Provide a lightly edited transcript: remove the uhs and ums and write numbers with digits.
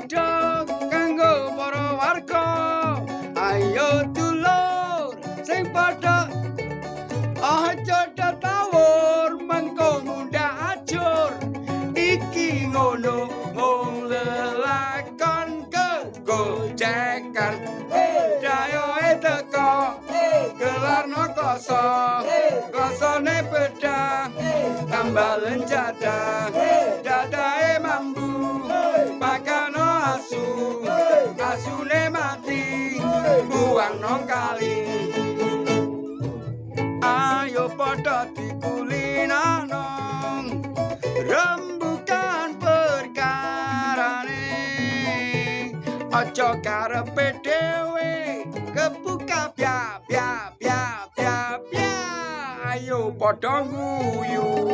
Tulodo kanggo para warga. Ayo dulur sing padha aja tawur mengko mundhak ajur. Iki ngono mung lelakon kegojekan. Dayoe teko gelarno kloso, klosone bedah tambalen jadah, dadahe mambu pakano asu, asune mati buang nang kali. Ayo padha dikulinano rembukan perkarane, aja karepe dhewe kebuka bya bya bya bya bya. Ayo padha guyu.